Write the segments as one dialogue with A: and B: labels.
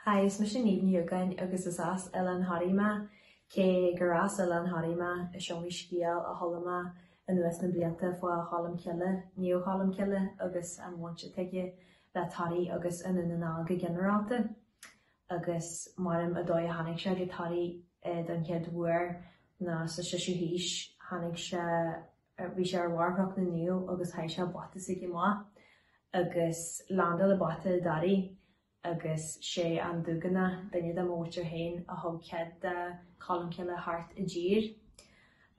A: Hi, is mise Niamh Ní Dhúgáin agus is as Oileán Thoraí mé. Cé gur as Oileán Thoraí mé, is iomaí scéal a chuala mé anuas na blianta fá Cholm Cille, Naomh Cholm Cille agus an bhaint atá aige le Toraigh agus i nDún na nGall go ginearálta. Agus maram an dóigh a tháinig sé go Toraigh don chéad uair ná sa 6ú haois, tháinig sé, bhí sé ar bharr Chnoc na Naomh agus chaith sé bata s'aige amach agus landáil an bata i dToraigh agus sé an Dúgánach, duine de mo mhuintir féin, a thug cead do Cholmcille theacht i dtír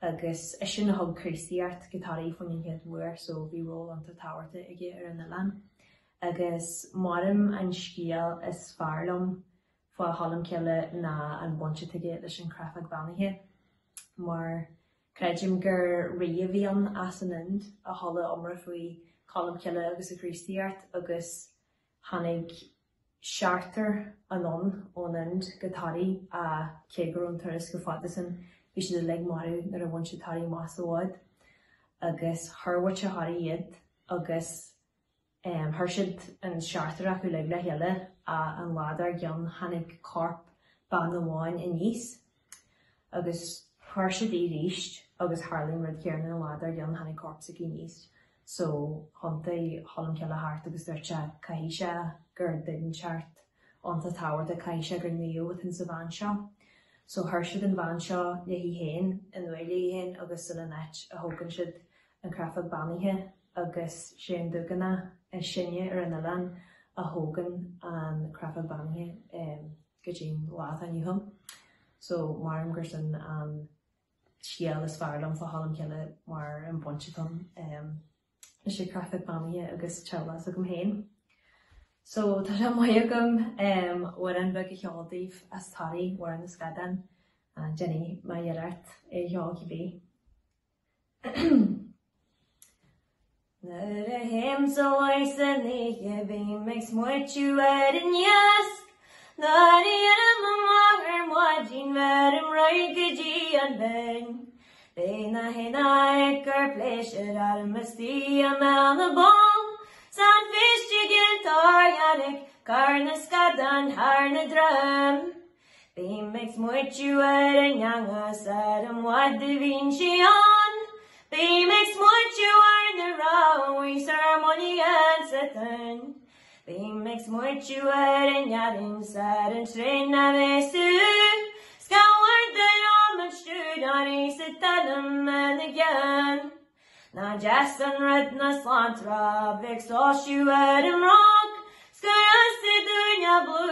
A: agus eisean a thug Críostaíocht go Toraigh faoin an chéad uair so bhí ról iontach tábhachtach aige ar an oileán. Agus maram an scéal is fearr liom fá Cholmcille ná an bhaint atá aige leis an Chreafach Beannaithe mar creidim gur rí a bhí ann as an Ind a chuala iomrá faoi Cholmcille agus an Chríostaíocht agus Tháinig seachtar anonn ón Ind go Toraigh ach cé go raibh an turas chomh fada sin, bhí siad uilig marbh nuair a bhain siad Toraigh amach sa bhád. Agus chuir muintir Thoraí iad agus chuir siad an seachtar acu uilig le chéile ach an lá dár gcionn tháinig corp bean amháin aníos. Agus chuir siad í arís agus tharla an rud céanna an lá dár gcionn, tháinig corp s'aici aníos. So thiontaigh Colmcille thart agus dúirt sé, caithfidh sé gur duine inteacht iontach tábhachtach, caithfidh sé gur naomh atá insa bhean seo. So chuir siad an bhean seo léi féin, in uaigh léi féin agus sin an áit a thógann siad an Chreafach Beannaithe agus sé an Dúgánach is sine ar an oileán a thógann an Chreafach Beannaithe. go dtí'n lá atá inniu ann. So, maram gur sin an scéal is fearr liom fá Cholmcille mar an bhaint atá ann leis an Chreafach Beannaithe agus teaghlach s'agam féin. So, tá sé maith agam amhrán beag a cheol daoibh as Toraigh, Amhrán na Scadán. Déanfaidh mé iarracht é a cheol cibé. Nuair a théim sa luí san oíche bím ag smaoitiú ar an iasc. Nuair a dheinim amach ar maidin bheirim raghaidh go dtí an binn. Beidh na héin ag cur pléisiúr orm istigh i mbéal na bpoll. 'S an phéiste geal ag cur na scadán thar na droim. Bím ag smaoitiú ar an eangach 's ar an bhfad a bhíonn sí ann. Bím ag smaoitiú ar na rámhaí 's ar muinín sa tonn. Bím ag smaoitiú ar an fhearthainn 's ar an traein a bheas tú. 'S gan mhurder liom an stiúrthóirí sa t-anam ina gceann. Nach deas an rud na sláinte bheith ag soilsiú ar an mbróg 's gur ansa dúinn a brú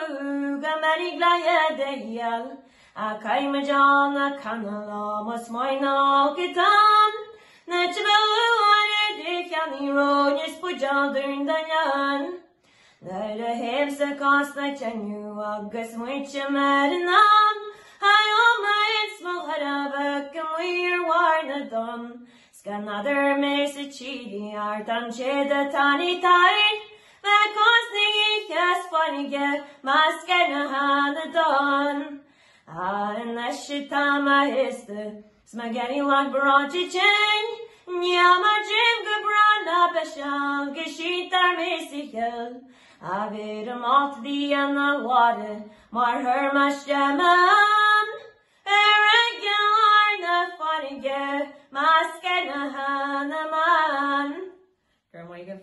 A: go minic le iad a dhíol Ach caithfidh muid ól na canna leo más maith nó olc atá ann Na tibile uair de cheannaí romhainn is buidéal dúinn don leann. Nuair a théim sa cás le teinniú agus smaoitím ar an am thar am a ins mo thairbhe go maí ar bharr na dtonn 's gan fheadar mé sa tír art an téad atá ní tair bheith cos na oíche 's farraige measctha na hana donn. Ah anois atá mé aosta 's mé ag éirí lag breoite tinn, Níl mo dhroim go breá ná peiseal go síntear mé sa chill, A bhí an alt bhí ina lár mar chuir mé isteach m'am Ar ag na farraige measctha na hanamán. Go raibh maith agaibh.